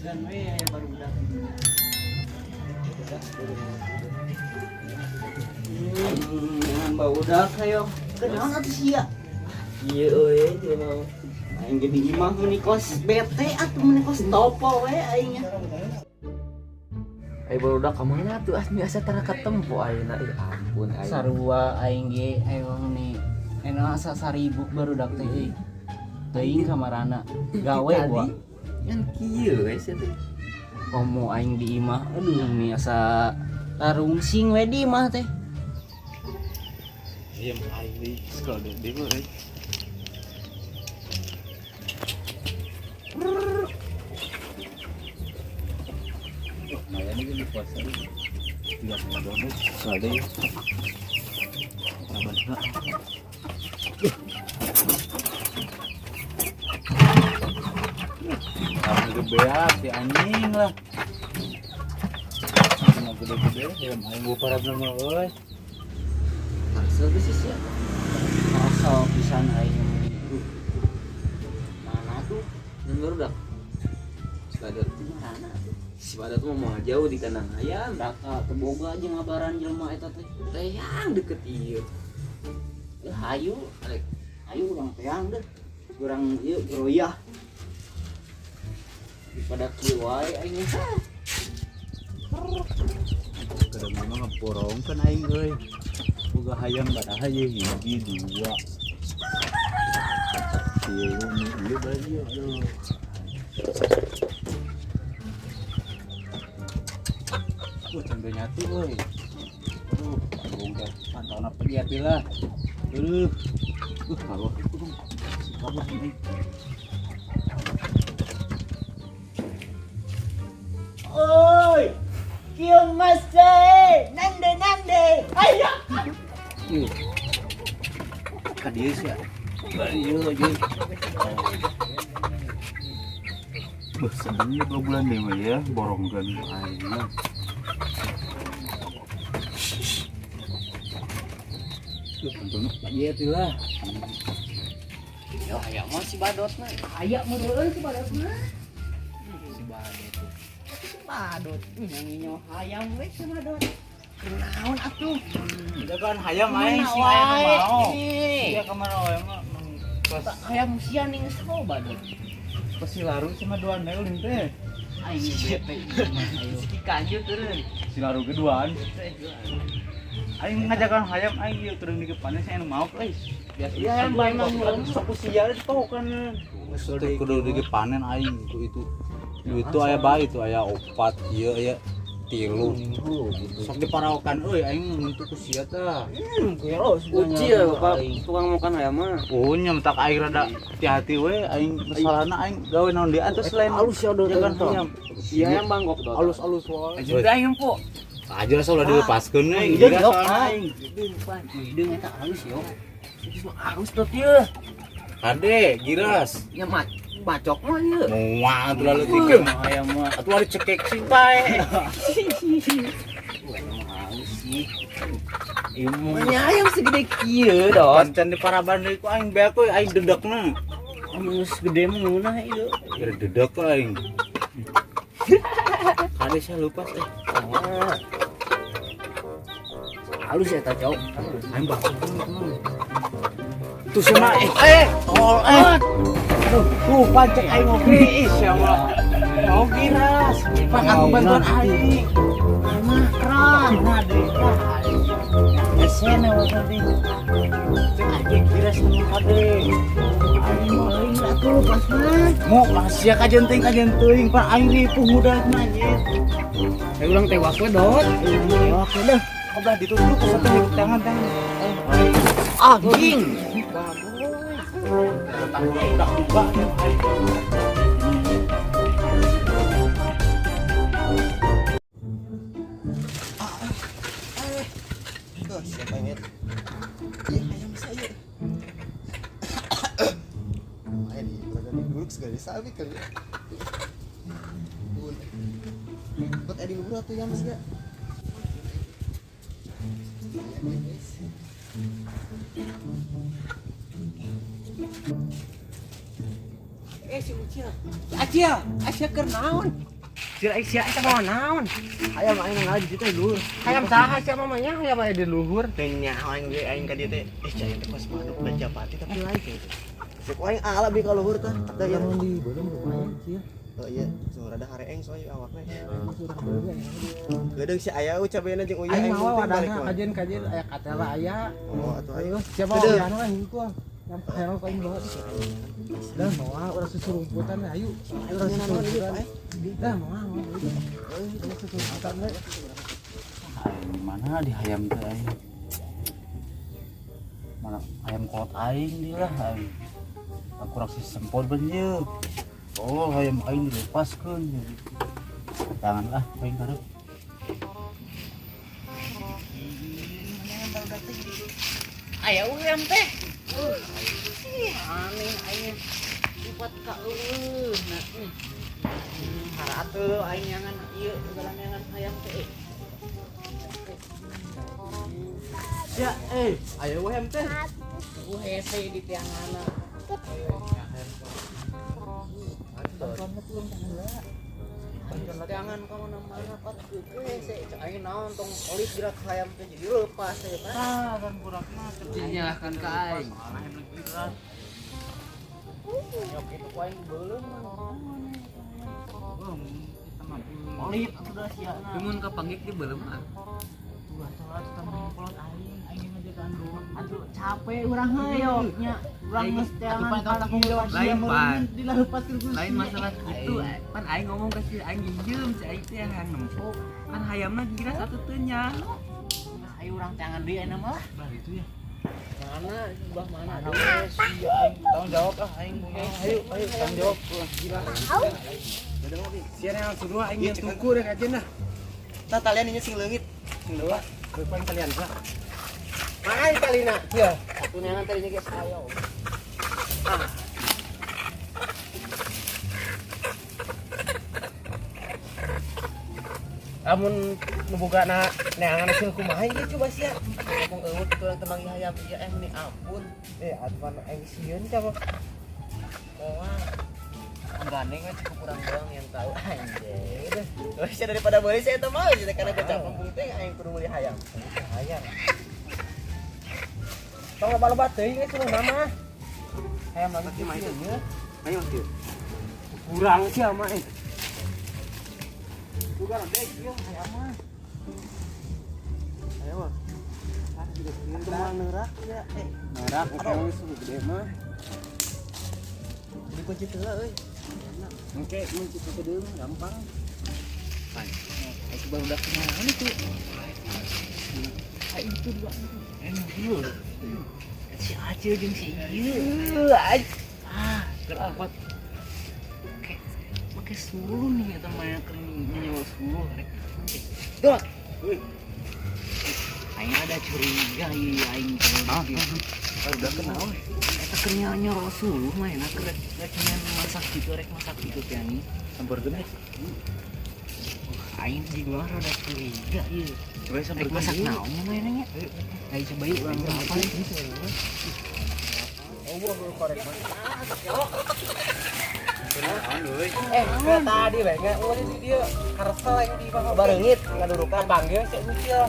Dan we aya barudak. Jangan barudak hayo. Kunaon atuh sia? Iya euy, dia mau. Aing ge di imah meuni kos bete atuh meuni kos topo we aing. Ai barudak ka mana tuh asmi asa tara katempo ayeuna, ih ampun aing. Sarua aing ge ayo nih. Eno asa saribuk barudak teh euy. Teuing kamarana gawe gua. Ngan kieu we sia teh. Komo aing di imah aduh nih asa tarungsing we di imah teh. Iya, aing di sekolah di euy. Lumayan ini di puasa ini. 3,2 soalnya ya. Raban. Kamu gede si anjing lah. Mau gede-gede ya main gua para bener euy. Hasil geus sia. Asal pisan aing meni. Mana tuh? Ngan barudak. Si Badot. Di mana tuh? Si Badot mah moal jauh di kandang hayam. Daka teboga jeung ngabaran jelema eta teh. Teang deket ieu. Eh hayu, Arek hayu urang teang deh. Urang ieu geroyah. Daripada kieu wae aing. Kadang mah ngeborong kan aing euy. Boga hayam baraha ye hiji dua. Tilu nu ieu bari aduh. Wah, cendol nyatu euy. Aduh, tanggung teh. Pantauan apa dia lah. Aduh. Kalau itu dong. Kamu ini. Oi! Kieu mase, nande nande. Ayo. Ieu. Ka dieu sia. Bari ieu aja. Beuh, sebenarnya 2 bulan deh mah ya, borongkeun aing mah. Tuh, pantun lagi ya lah. Yo aya mah si Badot mah. Aya meureun si Badot mah. Si Badot tuh. Si Badot yang nginyo hayam we si Badot. Kunaon atuh? Jagaan hayam aing Mana sing aya nu wae mau. ini? Iya kamana wae mah pas Hayam sia ning geus Badot. pas si laru sama dua ulin teh. Aing bete ieu mah ayo. Si kanjut turun. Si laru keduaan. Aing ngajakan hayam aing ieu turun di depannya saya nu mau euy. Biasa. Iya, hayam bae mah meureun. Sok ku sia tau kan. Teu kudu dipanen aing ku itu. Itu aya bae itu aya opat ieu aya tilu. Sok diparaokan euy aing untuk ku sia tah. Kira Uci ya bapak tukang makan hayam mah. Oh nya mentak aing rada hati-hati we aing masalahna aing gawe naon dia atuh selain halus ya udah jagaan hayam. Iya yang bangkok tuh. Alus-alus wae. Jadi aing empuk. Aja lah soalnya dilepaskeun we. Hideung Gila yo. soalna aing. Hideung eta halus yo. Geus mah halus tuh ieu. Kade giras. Ya bacok mah ieu. Moal atuh lalu tiket mah hayam mah. Atuh ari cekek sing pae. Wah, emang halus sih. Manya hayam segede kieu dot. Konten di paraban deui ku aing beak we aing dedekna. Geus gede mah ngeunah ieu. Kira dedek aing. Kade saya lupa eh. Halus ya ta, Cok. Aing bakal tuh sama tol Aduh, tuh pancek aing ngopi ih sia mah. Mau giras. Pak aku bantuan aing. Mah kerah. Nah, deui lah aing. Esena wae tadi. Cek aing giras nu kade. Aing mah Aing atuh pas mah. mau masih kajen teuing pak aing ripuh mudah mah nyet. Saya ulang tewas we, Dot. Tewas we dah. Olah ditutup ku satu tangan tangan. Anjing. Udah buka. Tuh, siapa yang iya, ayam saya. Lumayan nih, berada di dulu segala sabi kali ya. Bun. Buat Edi luhur atau yang mas gak? Iya, guys. Si Ucil. Acil, Acil keur naon? Sia sia eta bawa naon? Hayam aing ngaji di teh luhur. Hayam saha sia mamanya hayam aya di luhur. Teu nyaho aing ge aing ka dieu teh. Eh cai teh kos manuk Bajapati tapi lain teh. Sok aing ala bi ka luhur tah. Tah ieu. Di belum lumayan sih. Oh iya, so rada hareeng soalnya awakna. Geudeung si aya euy cabena jeung uya Aing aing mawa penting balik wadahna mah. kajen-kajen aya katela aya. Oh atuh ayo. Ayo, siapa Geudeung. wadahna lah hingkul. Yang hayang ka aing bawa. Dah moal urang susurumputan ayo. Urang susurumputan. Dah moal moal. Urang susurumputan we. Aing mana di hayam teh aing. Mana ayam kolot aing di lah aing. Aku rak si sempot ben ieu. Oh, hayam aing dilepaskeun. Tangan lah aing karep. Aya hayam teh. Ih, aneh aing lipat ka eueuh. Nah, haratuh aing nyangan ieu segala nyangan hayam teh. Sia eh aya hayam teh. Hese di tiangana. Jangan kamu mana pat hese cek aing naon tong olit gerak hayam teh jadi lepas teh Pak. Ah, kan burak mah Dinyalahkan ka aing. Nyok itu ku aing beuleum mah. Olit atuh da sia. Mun kapanggik di beuleum ah. Tuh atuh atuh tambah kolot aing, aing ngajagaan doang. Aduh capek urang heuh nya. Urang geus teangan tanggung jawab sia Lain, Pan. dilepaskeun ku Lain sia. masalah gitu, pan aing ngomong ke si aing nginjem, si aing teh yang nempo. Kan hayamna giras atuh teu nyaho. Ayo urang teangan deui ayeuna mah lah. Bah itu ya. Mana sebelah mana Mana sia aing tanggung jawab ah aing. Ayo, ayo tanggung jawab. Sia yang suruh aing yang tuku deh kajen dah. Tah talian ieu sing leungit. Sing leuwat. Paling kalian lah. Main kalina. Iya. Satu neangan tadinya geus ayo. Lamun nu boga na neangan hasil kumaha ieu coba sia. Ngomong eueuh kitu urang temang hayam ieu eh meni ampun. Eh atuh aing sieun coba. Moal. Gandeng we cukup urang doang yang tahu anjing. Euy sia daripada beuli saya teh mah sia karena gocap kampung teh aing kudu meuli hayam. Hayam. Tong loba-loba teuing geus mah mama. Hayam lagi Mah itu. kieu. Ayo kieu. Kurang sih ama eh. Bukan deh ieu hayam mah. Ayo mah. Atuh moal neurak ya eh. Norak engke geus gede mah. Dikunci teh lah euy. Engke mun kitu kedeung gampang. Itu baru udah kenalan itu. Ah, itu dua. Ieu. Si Acil jeung si ieu. Ah, keur apa? Oke, make suluh nih eta mah keur nyewa suluh rek. Dot. Aing ada curiga ieu aing kalau gitu. Udah kenal. Eta keur nyorok suluh mah enak rek rek masak gitu rek masak gitu teh nih. Sampeurkeun eh. Aing juga rada curiga ieu. Coba Rek sampeurkeun. masak naon nya mah nya? Ayo coba yuk urang apa gitu. Oh, gua korek mah. Naon euy. Eh, nggak tadi we, nggak ngomongin di dia karesel yang di bawah. Bareungit ngadurukan. Panggil si Ucil.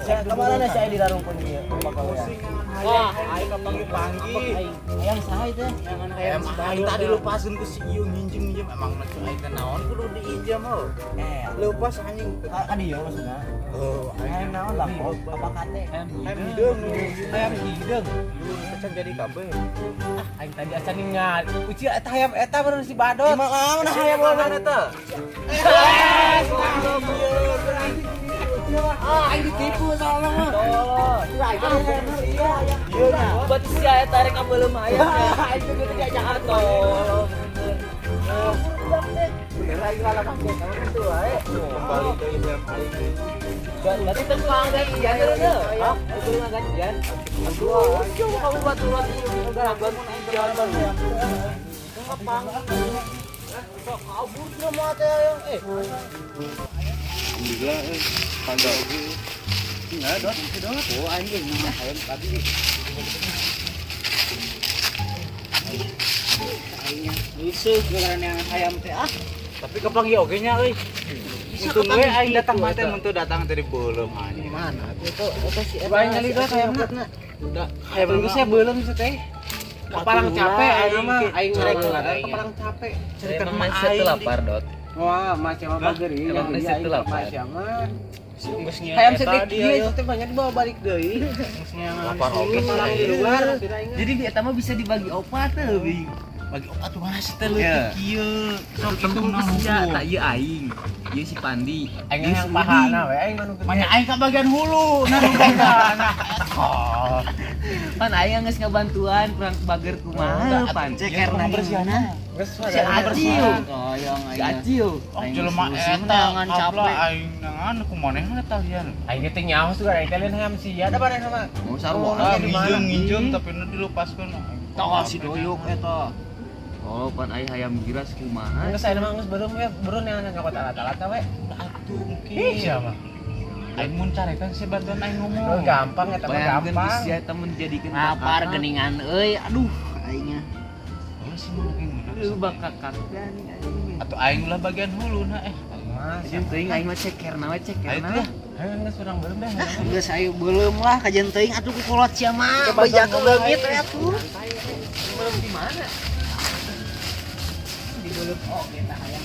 Sia kamana sia di rarungkun ieu? Bakal ya. Wah, Aing kapanggih-panggih. Ayam saha itu? Jangan ayam Ayam aing tadi lupasin ku si ieu nginjem-nginjem emang na cek aing teh naon kudu diinjem heuh. Eh, Lepas anjing. kan ieu maksudna. Oh, Hayam naon lah kok apa kate. Ayam hideung. Ayam hideung. Kecan jadi kabeh. Aing tadi asa ningali. Ucil eta hayam eta baru si Badot. Emang lamun hayam mana eta? Ah, aing ditipu sama mah. Ieu nya. Berarti sia eta rek ngabeuleum hayam ya. Aing tuh gitu diajak atuh. Bener aing lalah pakai kamu itu wae. Kembali ke hayam aing. Berarti teu gantian heuh. Hah? Teu gantian. Aduh, coba kamu baturan ieu gangguan mun aing jalan. Kabur mah teh ayam eh. Alhamdulillah euy. Panda oge. Enggak, dot, itu dot. Oh, anjing nah hayam tadi. Aingnya rusuh gara yang hayam teh ah. Tapi kapanggih oge nya euy. Untung we aing datang mah teh mun teu datang teh beuleum anjing. Mana? Itu eta si eta. Coba aing nyali lah hayamna. Da Hayam geus saya beuleum sih teh. Kepalang capek aing mah, aing ngarek kepalang capek. Cerita Emang mah masih aing. lapar, Dot. Wah, macam apa geuring Emang yang nasi aing teu lapar. macam. Geus nyian Hayam eta setik dia, kieu ya. teh banyak dibawa balik deui. Geus nyian Lapar oge sih, Kepalang di aing. luar. Jadi di eta mah bisa dibagi opat teh, Bing. Bagi opat tuh mana sih teh Ya. leutik kieu. Sok itu Tembung nah sia, hukum. tak ieu aing. Ieu si Pandi. Aing Ieu yang si pahana Uding. we aing mah nu gede. Manya aing ka bagian hulu, nah nu nah. Oh. Pan aing geus ngabantuan kurang bager kumaha pan. Cekerna bersihanna. Geus Si Acil. Koyong Si Acil. Oh, jelema eta nangan capek capek. aing nangan kumanehna talian. Aing teh nyaho suka aing teh lain hayam sia da bareng sama. Mau sarua. Ah, di mana? nginjem nginjem tapi nu dilupaskeun. Tah si doyok eta. Oh, pan aing hayam giras kumaha. Geus aing mah geus beureum we, beureum yang nyokot alat-alat we. Atuh mungkin. Ih, siapa? Aing mun carekan sih bantuan aing Oh, ngomong. gampang eta mah Bayangkeun gampang. geus sia eta mun dijadikeun Lapar geningan euy. Aduh, aingnya. Oh, sih mun aing meunang. Lu bakal kakan aing. Atau aing ulah bagian hulu nah eh. Mas, Jeung teuing aing mah cekerna we Ayo cekerna. tuh. ayo geus urang beureum dah. Geus ayo beuleum lah kajian teuing atuh ku kolot sia mah. Bejakeun leungit we atuh. Belum di mana? Di beuleum oge tah hayam.